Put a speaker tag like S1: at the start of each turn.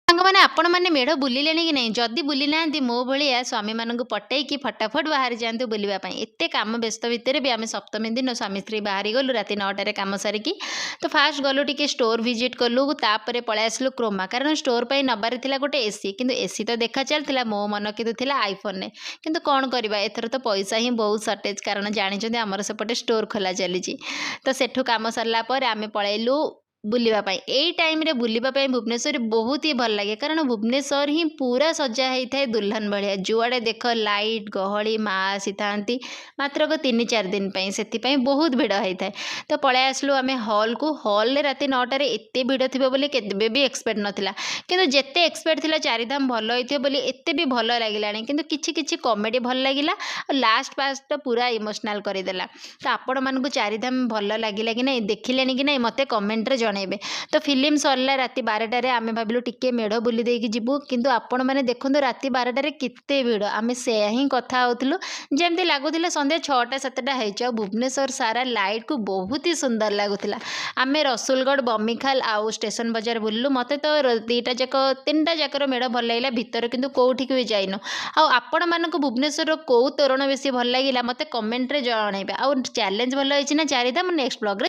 S1: ସାଙ୍ଗମାନେ, ଆପଣମାନେ ମେଢ଼ ବୁଲିଲେଣି କି ନାହିଁ? ଯଦି ବୁଲି ନାହାନ୍ତି, ମୋ ଭଳିଆ ସ୍ୱାମୀମାନଙ୍କୁ ପଟେଇକି ଫଟାଫଟ ବାହାରି ଯାଆନ୍ତୁ ବୁଲିବା ପାଇଁ। ଏତେ କାମ ବ୍ୟସ୍ତ ଭିତରେ ବି ଆମେ ସପ୍ତମୀ ଦିନ ସ୍ୱାମୀ ସ୍ତ୍ରୀ ବାହାରି ଗଲୁ ରାତି 9ଟାରେ କାମ ସାରିକି। ତ ଫାଷ୍ଟ ଗଲୁ, ଟିକେ ଷ୍ଟୋର ଭିଜିଟ୍ କଲୁ, ତାପରେ ପଳେଇ ଆସିଲୁ କ୍ରୋମା। କାରଣ ଷ୍ଟୋର ପାଇଁ ନେବାର ଥିଲା ଗୋଟେ ଏସି। କିନ୍ତୁ ଏସି ତ ଦେଖା ଚାଲିଥିଲା, ମୋ ମନ କିନ୍ତୁ ଥିଲା ଆଇଫୋନରେ। କିନ୍ତୁ କ'ଣ କରିବା, ଏଥର ତ ପଇସା ହିଁ ବହୁତ ସର୍ଟେଜ୍, କାରଣ ଜାଣିଛନ୍ତି ଆମର ସେପଟେ ଷ୍ଟୋର ଖୋଲା ଚାଲିଛି। ତ ସେଠୁ କାମ ସରିଲା ପରେ ଆମେ ପଳେଇଲୁ ବୁଲିବା ପାଇଁ। ଏଇ ଟାଇମ୍ରେ ବୁଲିବା ପାଇଁ ଭୁବନେଶ୍ୱରରେ ବହୁତ ହି ଭଲ ଲାଗେ, କାରଣ ଭୁବନେଶ୍ୱର ହିଁ ପୁରା ସଜା ହେଇଥାଏ ଦୁଲ୍ହନ ଭଳିଆ। ଯୁଆଡ଼େ ଦେଖ ଲାଇଟ୍, ଗହଳି। ମା ଆସିଥାନ୍ତି ମାତ୍ରକ 3-4 ଦିନ ପାଇଁ, ସେଥିପାଇଁ ବହୁତ ଭିଡ଼ ହେଇଥାଏ। ତ ପଳେଇ ଆସିଲୁ ଆମେ ହଲ୍କୁ। ହଲ୍ରେ ରାତି 9ଟାରେ ଏତେ ଭିଡ଼ ଥିବ ବୋଲି କେବେ ବି ଏକ୍ସପେକ୍ଟ ନଥିଲା। କିନ୍ତୁ ଯେତେ ଏକ୍ସପେକ୍ଟ ଥିଲା ଚାରିଧାମ ଭଲ ହେଇଥିବ ବୋଲି, ଏତେ ବି ଭଲ ଲାଗିଲାନି। କିନ୍ତୁ କିଛି କିଛି କମେଡ଼ି ଭଲ ଲାଗିଲା ଆଉ ଲାଷ୍ଟ ପାର୍ଟଟା ପୁରା ଇମୋସନାଲ୍ କରିଦେଲା। ତ ଆପଣମାନଙ୍କୁ ଚାରିଧାମ ଭଲ ଲାଗିଲା କି ନାହିଁ, ଦେଖିଲେଣି କି ନାହିଁ, ମୋତେ କମେଣ୍ଟରେ ଜଣାଇବେ। ତ ଫିଲ୍ମ ସରିଲା ରାତି 12ଟାରେ। ଆମେ ଭାବିଲୁ ଟିକେ ମେଢ଼ ବୁଲି ଦେଇକି ଯିବୁ। କିନ୍ତୁ ଆପଣମାନେ ଦେଖନ୍ତୁ, ରାତି 12ଟାରେ କେତେ ଭିଡ଼। ଆମେ ସେୟା ହିଁ କଥା ହେଉଥିଲୁ, ଯେମିତି ଲାଗୁଥିଲା ସନ୍ଧ୍ୟା 6ଟା 7ଟା ହେଇଛି। ଆଉ ଭୁବନେଶ୍ୱର ସାରା ଲାଇଟ୍କୁ ବହୁତ ହି ସୁନ୍ଦର ଲାଗୁଥିଲା। ଆମେ ରସୁଲଗଡ଼, ବମିଖାଲ ଆଉ ଷ୍ଟେସନ ବଜାର ବୁଲିଲୁ। ମୋତେ ତ ଦୁଇଟା ଯାକ, ତିନିଟା ଯାକର ମେଢ଼ ଭଲ ଲାଗିଲା। ଭିତରେ କିନ୍ତୁ କେଉଁଠିକି ବି ଯାଇନୁ। ଆଉ ଆପଣମାନଙ୍କୁ ଭୁବନେଶ୍ୱରର କେଉଁ ତୋରଣ ବେଶୀ ଭଲ ଲାଗିଲା, ମୋତେ କମେଣ୍ଟରେ ଜଣାଇବେ। ଆଉ ଚ୍ୟାଲେଞ୍ଜ ଭଲ ହେଇଛି ନା ଚାରିଧାମ, ନେକ୍ସଟ ବ୍ଲଗ୍ରେ